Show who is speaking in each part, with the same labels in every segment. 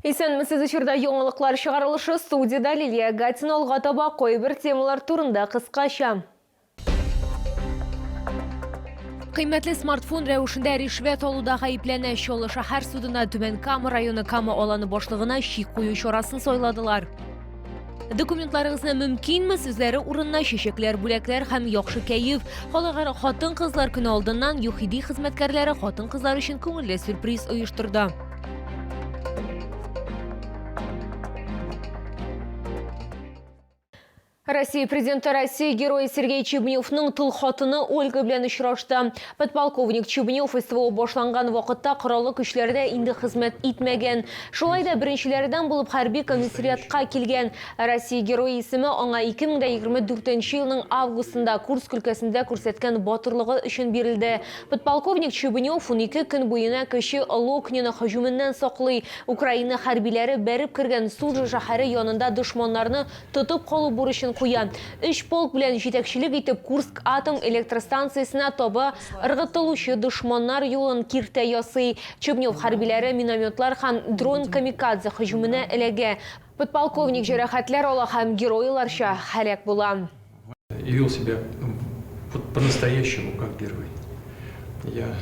Speaker 1: Исәнмесез эфирда яңалыклар чыгарылышы студиядә Лилия Гатина алга таба кайбер темалар турында кыскача. Кыйммәтле смартфон рәвешендә ришвәт алуда гаепләнә. Чаллы шәһәр судына Түбән Кама районы Кама аланы башлыгына чик кую чарасын сайладылар. Документларыгызны мөмкинме сүзләре урынына чәчәкләр, бүләкләр һәм яхшы кәеф. Халыкара хатын-кызлар көне алдыннан ЮХИДИ хезмәткәрләре хатын-кызлар өчен күңелле сюрприз оештырды. Россия президенты Россия герое Сергей Чебневның тыл хатыны Ольга белән очрашты. Подполковник Чебнев СВО башланган вакытта кораллы көчләрдә инде хезмәт итмәгән. Шулай да беренчеләрдән булып хәрби комиссариатка килгән. Россия Герое исеме аңа 2024 елның августында Курск өлкәсендә күрсәткән батырлыгы өчен бирелде. Подполковник Чебнев 12 көн буена Кече Локнино һөҗүменнән саклый. Украина хәрбиләре бәреп кергән Суджа шәһәре янында дошманнарны тотып калу бурычын куя. Өч полк белән җитәкчелек итеп Курск атом электростанциясенә таба ыргытылучы дошманнар юлын киртә ясый. Чебнев хәрбиләре минометлар һәм дрон-камикадзе һөҗүменә эләгә. Подполковник җәрәхәтләр ала һәм геройларча һәлак була.
Speaker 2: И вел себя вот по-настоящему как герой. Я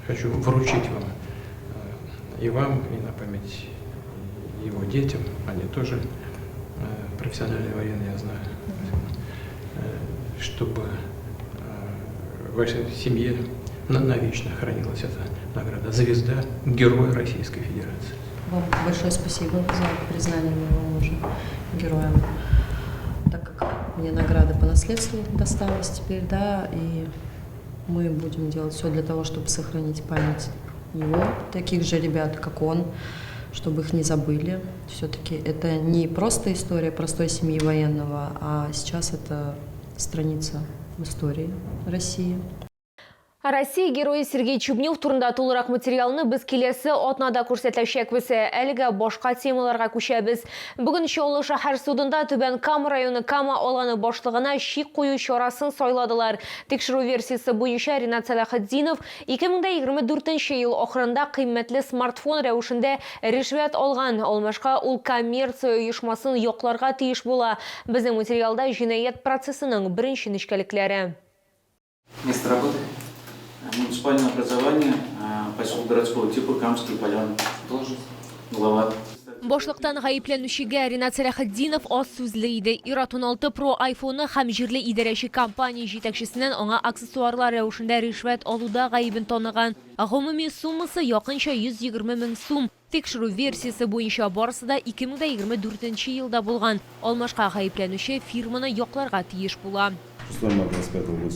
Speaker 2: хочу вручить вам и вам, и на память его детям, они тоже профессиональные военные, я знаю, чтобы в вашей семье навечно хранилась эта награда. Звезда Героя Российской Федерации.
Speaker 3: Вам большое спасибо за признание моего мужа героем, так как мне награда по наследству досталась теперь, да, и мы будем делать все для того, чтобы сохранить память его, таких же ребят, как он, чтобы их не забыли. Все-таки это не просто история простой семьи военного, а сейчас это страница в истории России.
Speaker 1: Россия герое Сергей Чубнев турында тулырак материалны без киләсе атнада күрсәтәчәкбез. Әлегә башка темаларга күчәбез. Бүген Чаллы шәһәр судында Түбән Кама районы Кама аланы башлыгына чик кую чарасын сайладылар. Тикшерү версиясе буенча Ринат Сәлахетдинов 2024 ел ахырында кыйммәтле смартфон рәвешендә ришвәт алган. Алмашка ул коммерция оешмасын якларга тиеш була. Безнең материалда җинаять процессының беренче нечкәлекләре.
Speaker 4: Место работы? Муниципальное образование, поселок городского типа Камский Поляны. Должность? Глава.
Speaker 1: Башлыктан гаепләнүчегә Ринат Сәләхетдинов аз сүзле иде. Ир-ат 16 Pro айфоны һәм җирле идарәче компания җитәкчесеннән аңа аксессуарлар рәвешендә ришвәт алуда гаебен таныган. Гомуми суммасы якынча 120 мең сум. Тикшерү версиясе буенча, барысы да 2024 елда булган. Алмашка гаепләнүче фирманы якларга тиеш була.
Speaker 5: 6 марта 25 года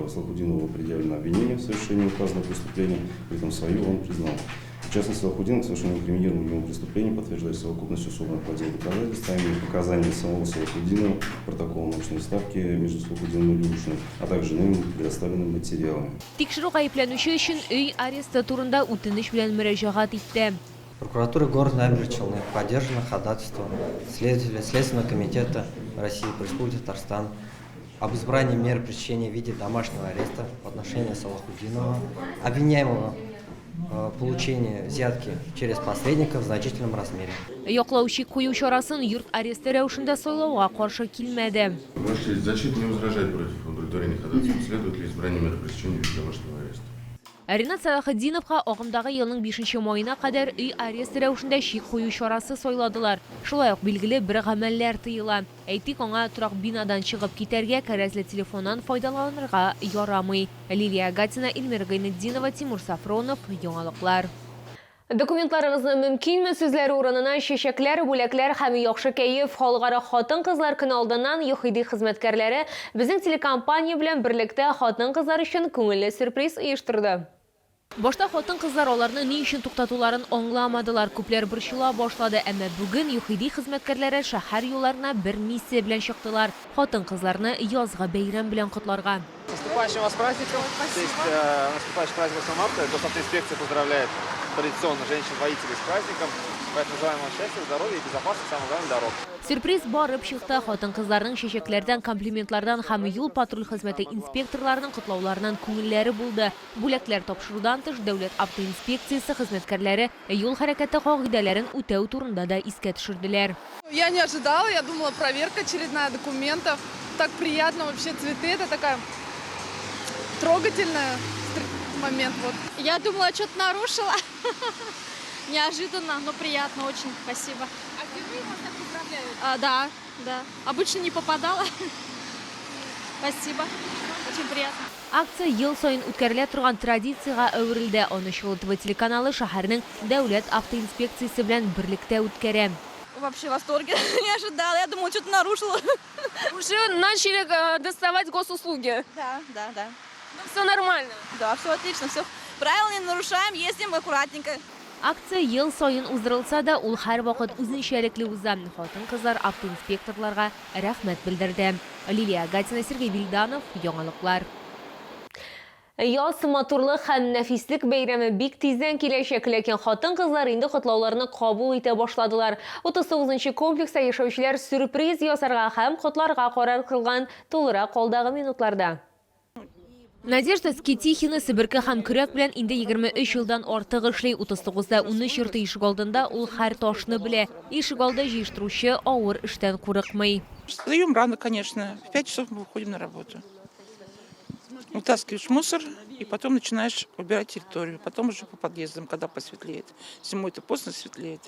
Speaker 5: Салахутдинову предъявлено обвинение в совершении указанного преступления, при этом свою он признал. В частности, Салахутдинов в совершении инкриминируемого ему преступления подтверждает совокупностью собранных по делу доказательств, а именно показания самого Салахутдинова, протокола научной ставки между Салахутдиновым и Илюшиным, а также иными предоставленными материалами.
Speaker 1: Тикшерү гаепләнүче өчен өй аресты турында үтенеч белән мөрәҗәгать итте.
Speaker 6: Прокуратура города Набережные Челны поддержана ходатайством следователя Следственного комитета России по Республике Татарстан об избрании меры пресечения в виде домашнего ареста в отношении Салахутдинова, обвиняемого в получении взятки через посредника в значительном размере.
Speaker 1: Яклау чик кую чарасын йорт аресты рәвешендә сайлауга каршы килмәде.
Speaker 5: Ваша честь, защита не возражает против удовлетворения ходатайства. Следует ли избрание меры пресечения в виде домашнего ареста?
Speaker 1: Ринат Сәлахетдиновка агымдагы елның бишенче маена кадәр өй аресты рәвешендә чик кую чарасы сайладылар. Шулай ук билгеле бер гамәлләр тыела. Әйтик, аңа торак бинадан чыгып китәргә, кәрәзле телефоннан файдаланырга ярамый. Лилия Гатина, Эльмира Гайнетдинова, Тимур Сафронов, Яңалыклар. Документларыгызны мөмкинме сүзләре урынына чәчәкләр, бүләкләр һәм яхшы кәеф. Халыкара хатын-кызлар көне алдыннан ЮХИДИ хезмәткәрләре безнең телекомпания белән берлектә хатын-кызлар өчен күңелле сюрприз оештырды. Башта хатын-кызлар аларны ни өчен туктатуларын аңламадылар, күпләр борчыла башлады, әмма бүген ЮХИДИ хезмәткәрләре шәһәр юлларына бер миссия белән чыктылар, хатын-кызларны язгы бәйрәм белән котларга.
Speaker 7: С наступающим вас праздником! Спасибо. То есть, наступающий праздник 8 марта. Госавтоинспекция поздравляет. Традиционно женщин-водителей с праздником. Поэтому желаем вам счастья, здоровья и безопасных, самое главное, дорог.
Speaker 1: Сюрприз барып чыкты. Хатын-кызларның чәчәкләрдән, комплиментлардан һәм юл-патруль хезмәте инспекторларының котлауларыннан күңелләре булды. Бүләкләр тапшырудан тыш, Дәүләт автоинспекциясе хезмәткәрләре юл хәрәкәте кагыйдәләрен үтәү турында да искә төшерделәр.
Speaker 8: Я не ожидала, я думала, проверка очередная документов. Так приятно вообще, цветы, это такая трогательная момент. Вот.
Speaker 9: Я думала, что-то нарушила. Неожиданно, но приятно очень. Спасибо.
Speaker 8: А впервые вас так поздравляют?
Speaker 9: А, да, да. Обычно не попадала. Спасибо. Очень приятно.
Speaker 1: Акция ел саен үткәрелә торган традициягә әверелде. Аны Чаллы ТВ телеканалы шәһәрнең Дәүләт автоинспекциясе белән берлектә үткәрә.
Speaker 10: Вообще в восторге. Не ожидала. Я думала, что-то нарушила.
Speaker 8: Уже начали доставать госуслуги?
Speaker 10: Да, да, да.
Speaker 8: Ну, все нормально?
Speaker 10: Да, все отлично. Все. Правила не нарушаем, ездим аккуратненько.
Speaker 1: Акция ел саен уздырылса да, ул һәрвакыт үзенчәлекле уза. Хатын-кызлар автоинспекторларга рәхмәт белдерде. Лилия Гатина, Сергей Вильданов, Яңалыклар. Яз матурлык һәм нәфислек бәйрәме бик тиздән киләчәк, ләкин хатын-кызлар инде котлауларны кабул итә башладылар. 39 комплекста яшәүчеләр сюрприз ясарга һәм котларга карар кылган. Тулырак алдагы минутларда. Надежда Скитихина себерке һәм көрәк белән инде 23 елдан артык эшли. 39-да 13 йорты ишегалдында ул һәр ташны белә. Ишегалды җыештыручы авыр эштән курыкмый.
Speaker 11: Встаем рано, конечно. В 5 часов мы выходим на работу. Вытаскиваешь мусор и потом начинаешь убирать территорию. Потом уже по подъездам, когда посветлеет. Зимой-то поздно светлеет.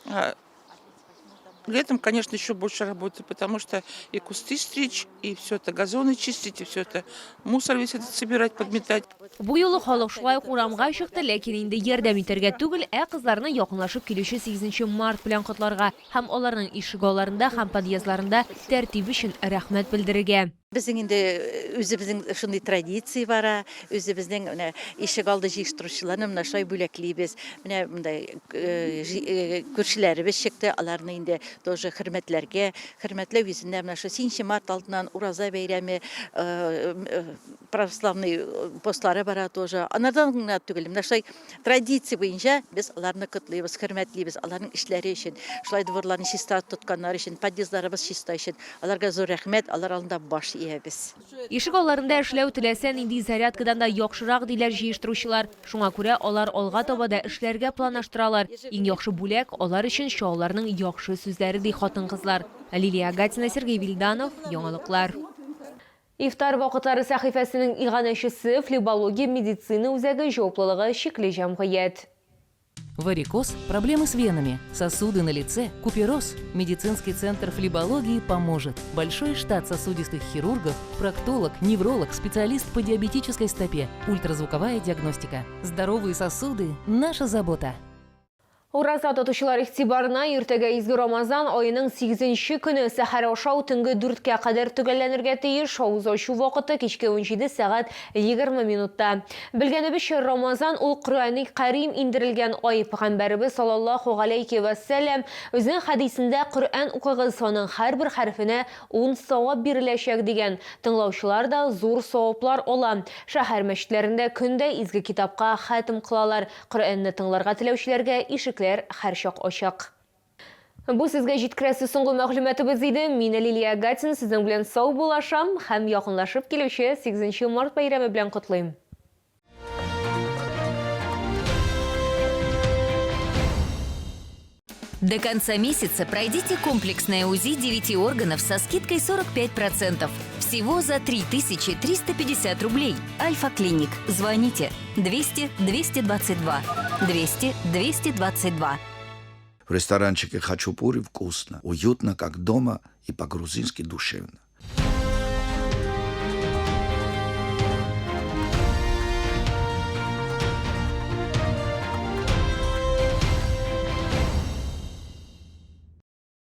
Speaker 11: А летом, конечно, еще больше работы, потому что и кусты стричь, и все это газоны чистить, и все это мусор весь этот собирать, подметать.
Speaker 1: Бу юлы халык шулай ук урамга чыкты, ләкин инде ярдәм итәргә түгел, ә кызларны якынлашып килүче 8 март белән котларга һәм аларның ишегалларында һәм подъездларында тәртип өчен рәхмәт белдерергә.
Speaker 12: Безнең инде үзебезнең шундый традиция бара, үзебезнең менә ишегалды җыештыручыларны менә шулай бүләклибез. Менә мондай күршеләребез чыкты, аларны инде тоже хөрмәтләргә, хөрмәтләү йөзеннән менә шу 8 март алдыннан Ураза бәйрәме, православный постлары бара тоже. Анардан гына түгел, менә шулай традиция буенча без аларны котлыйбыз, хөрмәтлибез, аларның эшләре өчен, шулай дворларны чиста тотканнары өчен, подъездларыбыз чиста өчен. Аларга зур рәхмәт, алар алдында баш иябез.
Speaker 1: Ишек алларында эшләү теләсә нинди зарядкадан да яхшырак, диләр җыештыручылар. Шуңа күрә алар алга таба да эшләргә планлаштыралар. Иң яхшы бүләк алар өчен чаллыларның яхшы сүзләре, ди хатын-кызлар. Лилия Гатина, Сергей Вильданов, Яңалыклар. Ифтар вакытлары сәхифәсенең иганәчесе Флебология медицина үзәге җаваплылыгы чикле җәмгыять.
Speaker 13: Варикоз, проблемы с венами, сосуды на лице, купероз. Медицинский центр флебологии поможет. Большой штат сосудистых хирургов, проктолог, невролог, специалист по диабетической стопе, ультразвуковая диагностика. Здоровые сосуды – наша забота.
Speaker 1: Ураза тотучылар игътибарына иртәгә изге Рамазан аеның 8 көне сәхәр ашау төнге 4-кә кадәр төгәлләнергә тиеш. Авыз ачу вакыты кичке 17 сәгать 20 минутта. Белгәнебезчә, Рамазан ул Коръәни Кәрим индерелгән ай. Пәйгамбәребез саллаллаһу галәйһи вә сәлләм үзенең хәдисендә Коръән укыгыз, аның һәрбер хәрефенә 10 савап биреләчәк дигән. Тыңлаучылар да зур саваплар ала. Шәһәр мәчетләрендә көн дә изге китапка хәтем кылалар. Коръәнне тыңларга теләүчеләргә ишекләр һәрчак ачык. Бу сезгә җиткерәсе соңгы мәгълүматыбыз иде. Мин Лилия Гатина сезнең белән саубуллашам һәм якынлашып килүче 8 март бәйрәме белән котлыйм.
Speaker 14: До конца месяца пройдите комплексное УЗИ 9 органов со скидкой 45%. Всего за 3350 рублей. Альфа-клиник. Звоните 200 222 200 222.
Speaker 15: В ресторанчике хачапури вкусно, уютно, как дома и по-грузински душевно.